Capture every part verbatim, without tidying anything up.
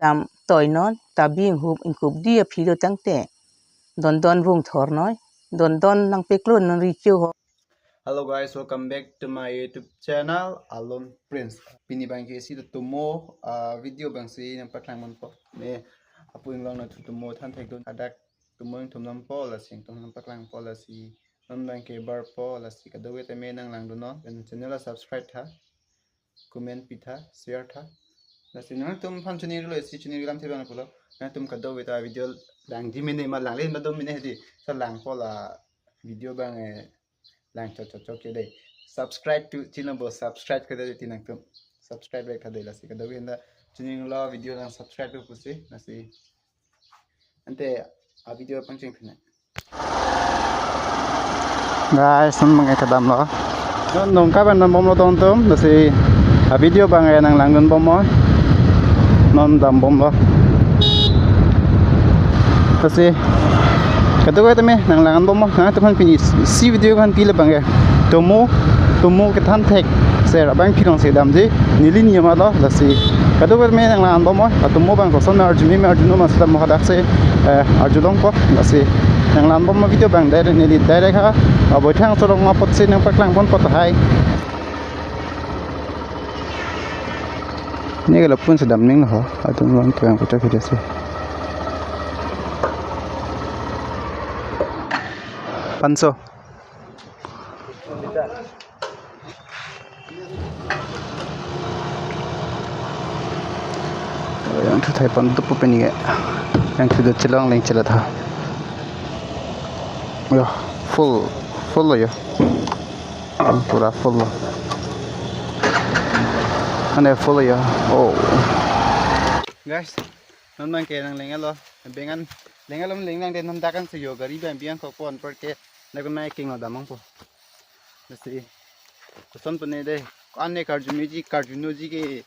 Am toinon, tabi inghup ingkup di aphi do tangte. Don don vung thor noi. Don don nangpeklo non Richo ho. Hello guys, welcome back to my YouTube channel, Alon Prince. Pini abang ke isi tumo, ah, video abang si nangpaklang ponpo. Ne apu inglong na tumo than thek dun adak tumo ingthum ponpo, lasi ingthum nangpaklang ponpo, lasi non abang ke bar po, lasi kadokave tame nanglang dun non. Pen channel la subscribe tha, comment pi tha, share tha. Lasi nangtum aphan chini lo, isi chini lam thek abang pulo. Nangtum kadokave ta video langji mene ma langle ma do mene hedi. Sa lang po la video abang, eh, lang chok chok chok ke dei. Subscribe to channel bo subscribe ke dei ti nangtum. Subscribe back tha dei, lasi kadokave ta chini lo video lang subscribe to pusi, lasi. Ante a video pangcheng thina. Guys, non abang ke kedam lo. Non nungka abang dam bom lo tong tum, lasi a video abang ke nanglang dun bom noi. Non dam bom lo. Lasi kadokave tame nanglang bom lo. Nangtum aphan pini isi video kan pilo abang ke. Tumo, tumo kethan thek. Ser abang phi along si damji. Neli niya ma lo, lasi kadokave tame nanglang bom noi. Atumo abang koson arju me arju no ma seta mo hadak si, eh, arjulong po, lasi nanglang bom video abang direct neli direct ha, aboithang sorong apot si nangpaklang ponpo tahai. Ne ke lapu-an si dam ning ho, atum abang ke abang kocak video si. Panso. Yang thu thai pan tupu peni ke. Yang thu do chelong leng chelat ha. Yo, full, full lo yo. Pura full lo. Ane full lo yo. Oh. Guys, non abang ke nang leng lo. Bengan leng lo, leng nang den non dakan si yo gari abang biang kok pon per ke. Dakan mai king lo damang po. Lasi koson pene dei. Ane karju meji, karju noji ke.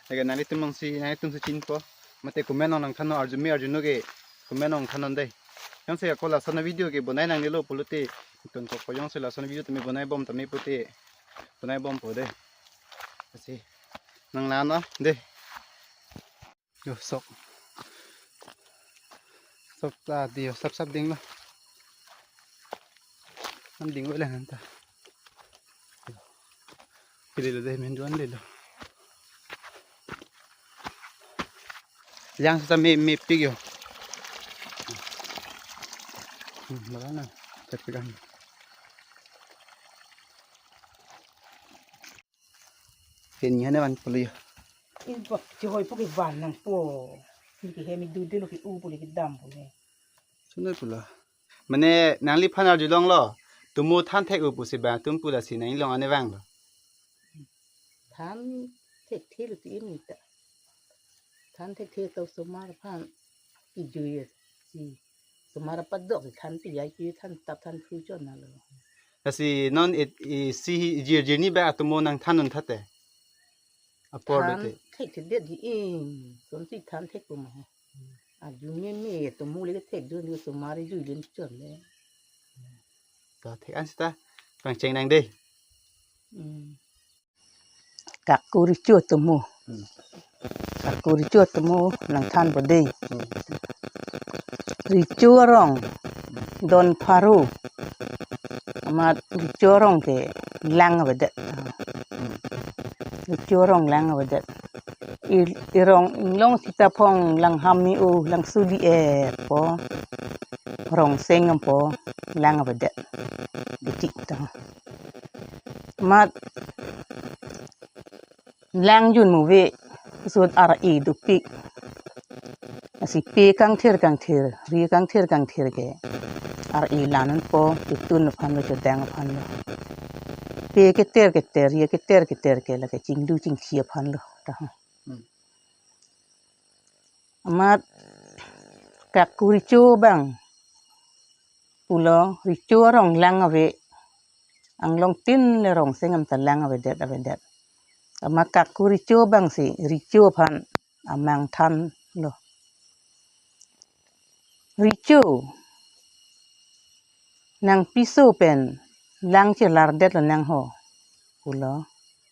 Lake nanglitum along si, nanglitum si chinpo. Mate comment along nangthan non, arju me arju no ke comment along than non dei. Yang se ako lason video ke bonai nangnelo pulote. Ton kok koyong si lason video tame bonai bom tame pute. Bonai bom po dei. Lasi nanglang non dei. Yo, sok. Sok ta di yo, sap sap ding lo. An ding wele han ta. Pili lo dei, men duan le lo. Yang sa me, mepik yo. Hmm, baka na. Mepik an. Pini hane van pulo yo. In po, chihoi po ke van nangpo. Ni ke hemi dude lo ke u po le ke dam po le. Sunai pulo. Mane nangliphan arjulong lo. Tumo than thek u pusi abang tum pu, lasi nang ilong ane vanglo. Than thekthe lo ti imi ta. Than thekthe ta osomar aphan kejui si. Osomar apadok si than pi ai ki than tap than phu chon na lo. Lasi non it, isi jirjir ni abang atumo nangthan un thate. Apor than dote. Thekthedet di ing. Son si than thek pu ma. Arju meme tumo le thek dun di osomar jui len chon le. To thek an seta. Pangcheng nang dei. Hmm. Kaku Richo tumo. Hmm. Kaku Richo tumo nangthan po dei. Hmm. Richo arong don pharo. Amat Richo arong ke lang avedet. Hmm. Richo arong lang avedet. I, irong inglong sita phong lang ham ni o lang suli e po. Rong seng po lang avedet. Diti ta. Amat lang jun mo ave, sut ar-e dopik. Lasi pe kangthir kangthir, ri kangthir kangthir ke ar-e lan un po, tutun aphan lo, chodang aphan lo. Pe keter keter, ri keter keter ke lake chingdu chingthi aphan lo. Ta. Hmm. Amat Kaku Richo abang pulo, Richo arong lang ave. Anglong tin le rong seng am ta lang avedet avedet. Amat Kaku Richo abang si Richo aphan amang than lo. Richo, nang piso pen lang chelardet lo nang ho, pulo,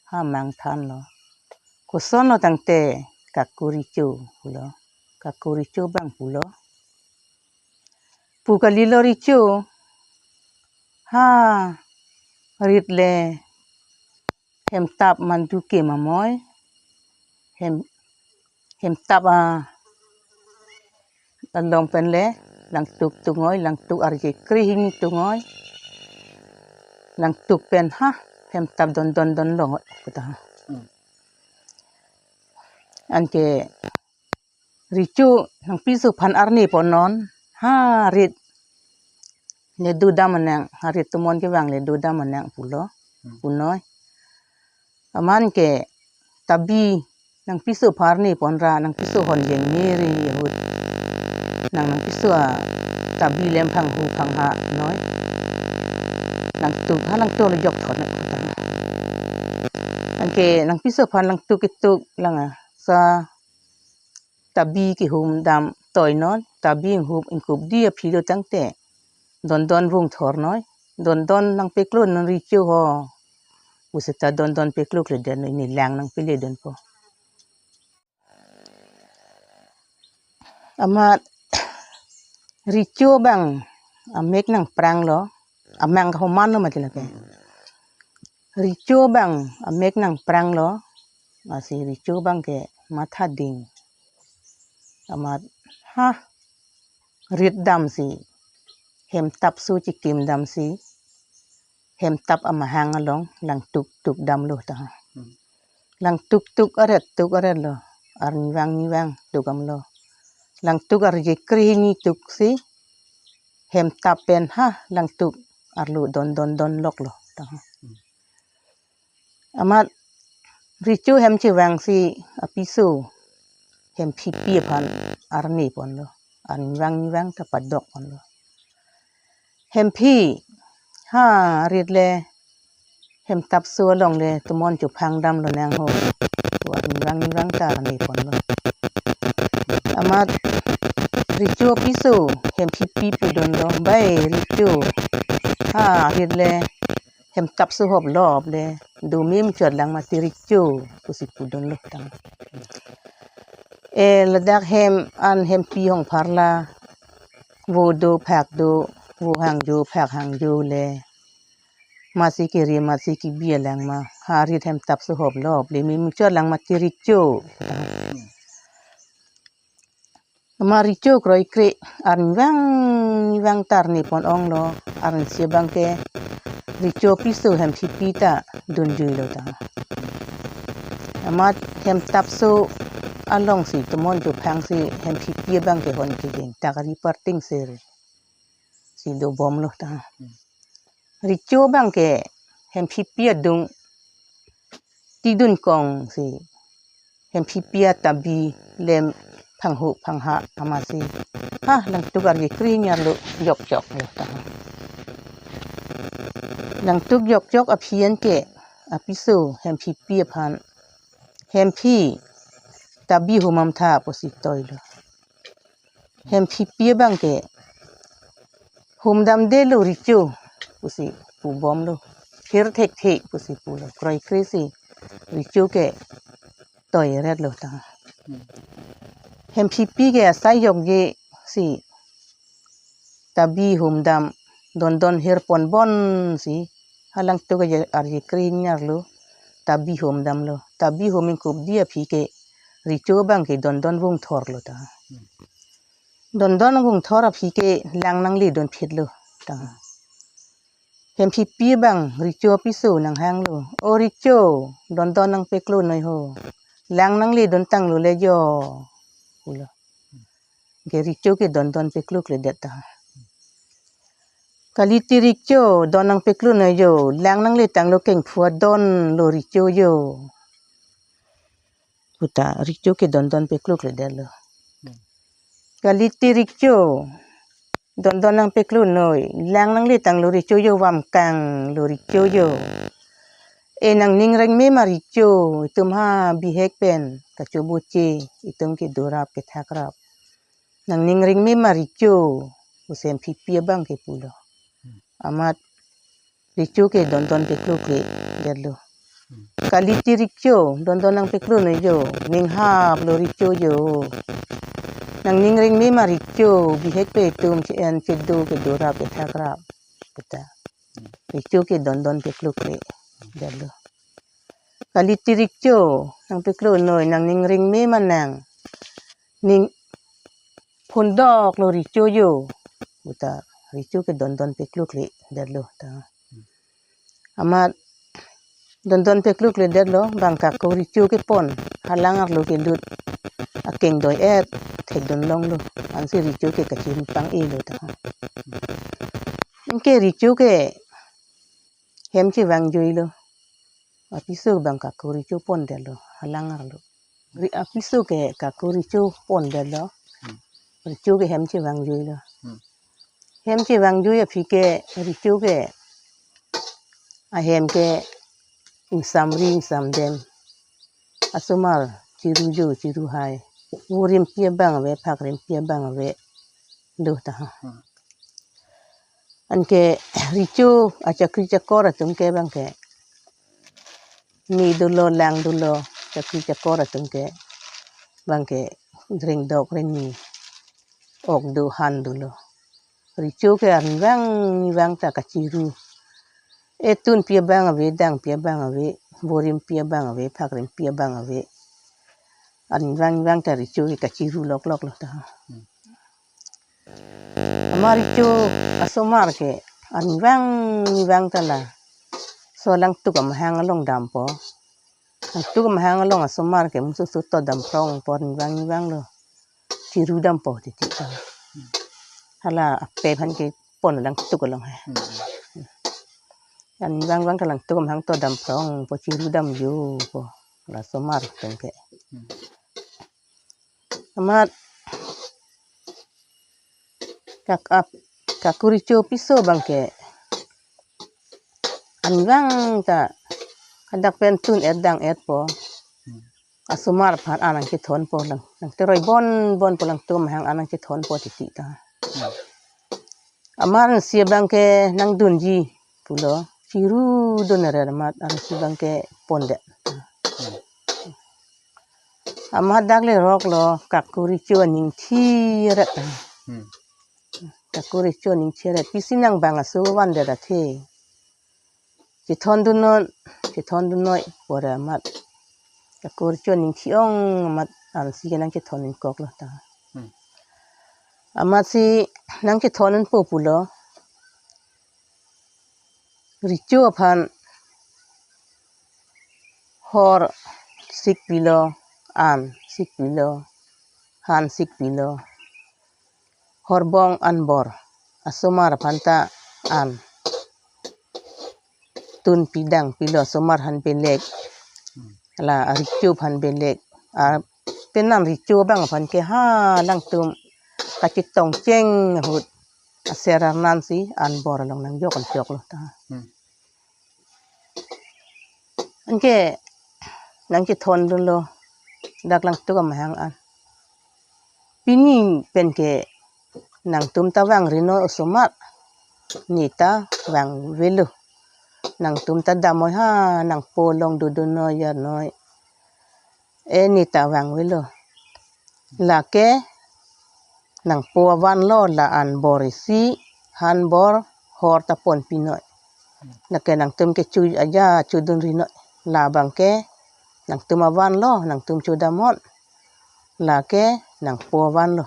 ha amang than lo. Koson lo tangte Kaku Richo pulo. Kaku Richo abang pulo. Pu kalilo Richo. Ha, rit le hemtap mandu ke mamoi. Hem, hemtap a along pen le Langtuk tungoi, Langtuk arje krehini tungoi. Langtuk pen ha hemtap don don don long puta. Hmm. Anke Richo nangpiso aphan arni pon non, ha rit le dodam anang, ha rit tomon kevang le dodam anang pulo, hmm, punoi. Amat ke tabi nangpiso aphan arni pon ra, nangpiso hon jeng meri ahut. Nang nangpiso a tabi le phanghu phangha noi. Langtuk, ha Langtuk le jok thot na kutang. Anke nangpiso aphan Langtuk ketuk lang a sa tabi kehum dam toi non, tabi inghup ingkup di aphi do tangte. Don don vung thor noi, don don nangpeklo non Richo ho. Pusita don don peklo kledet noi, ne lang nangpele don po. Amat Richo abang amek nangprang lo, amang kahoman lo mati lake. Richo abang amek nangprang lo, masi Richo abang ke matha ding. Amat ha rit damsi, hemtap su chikim damsi, hemtap amahang along Langtuk tuk damlo ta. Hmm. Langtuk tuk aret tuk aret lo, arnivang nivang tuk damlo. Langtuk arje krehini tuksi, hemtap pen ha Langtuk arlo don don don lok lo ta. Hmm. Amat Richo hem chevangsi apiso Hemphipi aphan arni ponlo. Arnivang nivang ta padok ponlo. Hemphi, ha rit le hemtap su along le tomon chophang damlo nang ho. Arnivang nivang ta arni ponlo. Amat Richo apiso Hemphipi pudunlo, bai Richo, ha rit le hemtap su hop lop le, do mim chot lang mati Richo, pusi pudunlo tang. E ladak hem an hemphi hong pharla, vo do phak do, vo hangjo phak hangjo le, masi kiri masi kibi alang ma, ha rit hemtap su hop lop le, mim chot lang mati Richo. Amat Richo kroikre, arnivang nivang ta arni pon onglo, arnisi abang ke Richo apiso Hemphipi ta dunjuilo ta. Amat hemtap su alongsi tomon chophangsi Hemphipi abang ke hon kejeng ta kari parting seri si dobomlo ta. Richo abang ke Hemphipi adung tidun kongsi, Hemphipi atabi le phanghu phangha amatsi, ha Langtuk arje krehini arlo jok joklo ta. Langtuk jok jok aphi an ke apiso Hemphipi aphan, Hemphi, tabi humam tha pusi toilo. Hemphipi abang ke, hum damdelo Richo, pusi pubomlo. Phir thekthe pusi pulo. Kroikresi Richo ke toiretlo ta. Hemphipi ke asai jokjesi tabi hum dam, don don hir pon bonsi, ha Langtuk arje krehini arlo tabi hum damlo. Tabi hum ingkup di aphi ke Richo abang ke don don vung thorlo ta. Don don vung thor aphi ke lang nangle don phitlo ta. Hemphipi abang Richo apiso nanghanglo, "O Richo, don don nangpeklo noi ho. Lang nangle don tanglo le jo," pulo. Ke Richo ke don don peklo kledet ta. "Kalite Richo, don nangpeklo noi jo, lang nangle tanglo kengphu adon lo Richo jo," puta Richo ke don don peklo kledetlo. "Kalite Richo, don don nangpeklo noi, lang nangle tanglo Richo jo, vamkang lo Richo jo. E nangning rengme ma Richo, itum ha bihek pen kachoboche, itum ke dorap kethakrap. Nangning rengme ma Richo," pusi Hemphipi abang ke pulo. Amat Richo ke don don peklo kledetlo. Kaliti Richo, dondon nangpeklo noi jo, ninghap lo Richo jo. Nangning ringme ma Richo, bihek pen itum che-en chedo kedorap kethak rap. Puta. Richo ke dondon peklo kre. Dalo. Kaliti Richo, nangpeklo noi, nangning ringme ma nang. Ning phundok lo Richo jo. Puta, Richo ke dondon peklo kre. Dalo ta. Amat dondon peklo kledetlo, bang Kaku Richo kepon, halang arlo kelut, akeng doi-et, thekdun longlo, ansi Richo ke kachiri pang-elo ta. Anke Richo ke hem chevangjuilo, apiso bang Kaku Richo pondetlo, halang arlo. Ri-, apiso ke Kaku Richo pondetlo. Hmm. Richo ke hem chevangjuilo. Hmm. Hem chevangjui aphi ke Richo ke ahem ke ingsamri ingsamdem. Asomar chiru jo chiru hai. Vorimpi abang ave, phakrimpi abang ave. Do ta. Hmm. Anke Richo achakri chakor atum ke bang ke ni dolo, lang dolo, chakri chakor atum ke bang ke ring dok ring ni ok do han dolo. Richo ke arnivang nivang ta kachiru. Etunpi abang ave, dangpi abang ave, vorimpi abang ave, phakrimpi abang ave. Arnivang nivang ta Richo ke kachiru loklok lo ta. Hmm. Amat Richo asomar ke arnivang nivang ta laso langtuk amahang along dampo. Langtuk amahang along asomar ke mususu to dam phrongpo, arnivang nivang lo. Chiru dampo titi ta. Hala ape aphan kepon langtuk along he. Hmm. Arnivang vang ta langtuk amahang to dam phrongpo, chiru dam jopo. La asomar atum ke. Hmm. Amat kak ap, Kaku Richo piso bang ke arnivang ta hadak pen tun-et dang-etpo. Hmm. Asomar aphan an nangkethonpo lang. Nangteroi bon bon po, langtuk amahang an nangkethonpo titi ta. Hmm. Amat ansi abang ke nangdunji pulo. Chiru dun eret amat ansi abang ke pondet. Hmm. Amat dak lerok lo Kaku Richo aning thi eret. Hmm. Kaku Richo aning thi eret. Pisi nang bang aso vandet athe. Chethondun non, chethondun noi, pore amat. Kaku Richo aning thi-ong amat ansi ke nangkethon ingkok lo ta. Hmm. Amatsi nangkethon ingpo pulo. Richo aphan hor sikpilo, an sikpilo, han sikpilo. Horbong anbor, asomar aphan ta an. Tunpi dangpilo, asomar aphan belek. La Richo aphan belek. A, penang Richo abang aphan ke halangtum kachetongcheng ahut aser arnansi anbor along nangjok anchok lo ta. Hmm. Anke nangkethondunlo dak langtuk amahang an. Pini pen ke nangtum ta vangri noi osomar. Ne ta vangvelo. Nangtum ta dam-oi ha, nangpo along dodun noi, yar noi. E, ne ta vangvelo. Lake nangpo avan lo, la anbor isi, hanbor, hor ta ponpi noi. Lake nangtum ke chu aja chodunri noi. Labang ke nangtum avan lo, nangtum chodamnon. Lake nangpo avan lo.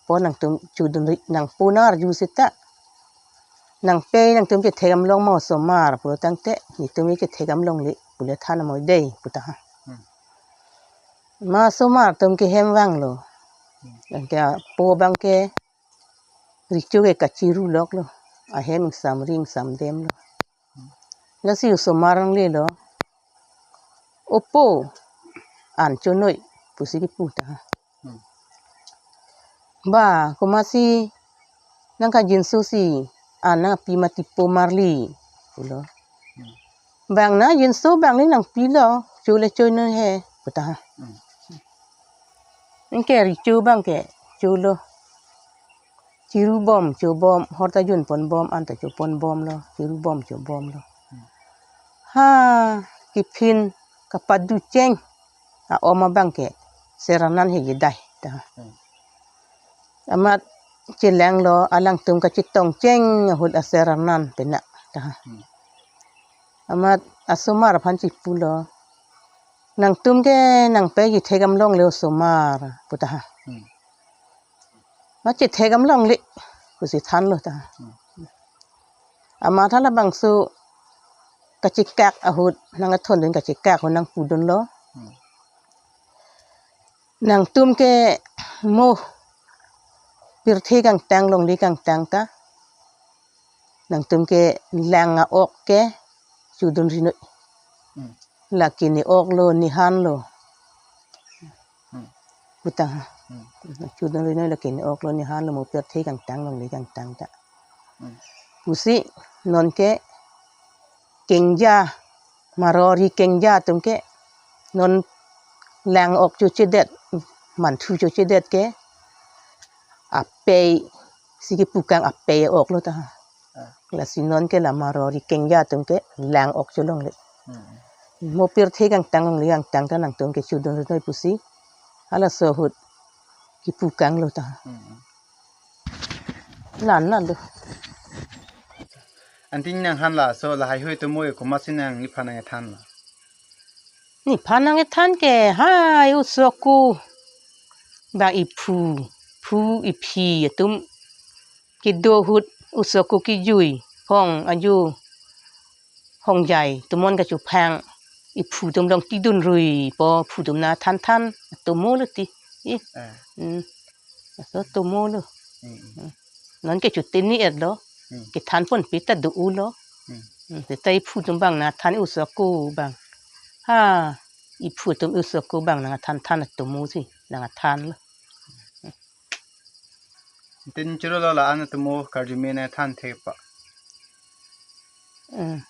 Po nangtum chodunri, nangpo nang-arju seta. Nangpei nangtum kethekdam long ma osomar pulo tangte, netum kethekdam longle pulo than amoi dei puta ha. Hmm. Ma osomar atum ke hem vanglo. Hmm. Anke apo abang ke Richo ke kachiru loklo. Ahem ingsamri ingsamdem lo. Hmm. Lasi osomar nanglelo. Opo, an chonoi pusi kepu ta ha. Hmm. Ba, komatsi nangkajinso si an nangpi mati po marli pulo. Hmm. Bang nangkajinso bang le nangpilo, cho le chonoi he puta ha. Hmm. Anke Richo abang ke cholo. Chiru bom, cho bom, hor ta junpon bom, an ta chopon bomlo, chiru bom, cho bomlo. Hmm. Ha, kephin kapadu cheng a-om abang ke Seranan he kedai ta. Hmm. Amat chelanglo, alangtum kachetong cheng ahut a Seranan pena ta. Hmm. Amat asomar aphan chepulo, "Nangtum ke nangpei kethek am longle osomar," pu ta. Hmm. "Ma chethek am longle," pusi thanlo ta. Hmm. Amat halabangso kachekak ahut nang athondun kachekak ahut nangpudunlo. Hmm. "Nangtum ke mo pirthe kangtang longle kangtang ta, nangtum ke lang a-ok ke chodunri noi. Hmm. Lake ne-ok lo, ne-han lo." Hmm. Pu ta. Hmm. "Chodunri noi, lake ne-ok lo, ne-han lo, mo pirthe kangtang longle kangtang ta." Hmm. Pusi nonke kengja, Marwari kengja atum ke non lang ok chochedet, manthu chochedet ke apei, si kepukang apei ok lo ta. Ah. Lasi nonke la Marwari kengja atum ke lang ok cholongle. Hmm. "Mo pirthe kangtang longle kangtang ta, nangtum ke chodunri noi," pusi halaso ahut kepukanglo ta. Hmm. Lan na do. Aunty, nanghan laso lahaihui atomo ke komatsi nang nephan nangkethan lo? Nephan nangkethan ke hai oso ako bang iphu, phu iphi atum kedo ahut oso ako kejui, hong ajo, hongjai atum non kachophang, iphu atum long tidunruipo, phu atum nangthan than atomo lo ti. Eh. Eh. Hmm. Laso atomo lo. Hmm. Hmm. Nonke choteni-et lo. Hmm. Kethan ponpe ta do-o lo. Hmm. Hmm. Seta iphu atum bang nangthan, oso ako bang. Ha, iphu atum oso ako bang nangthan than atomo si nangthan lo. Tin chiro lo la-an atomo karjume nangthan thekpo. Hmm.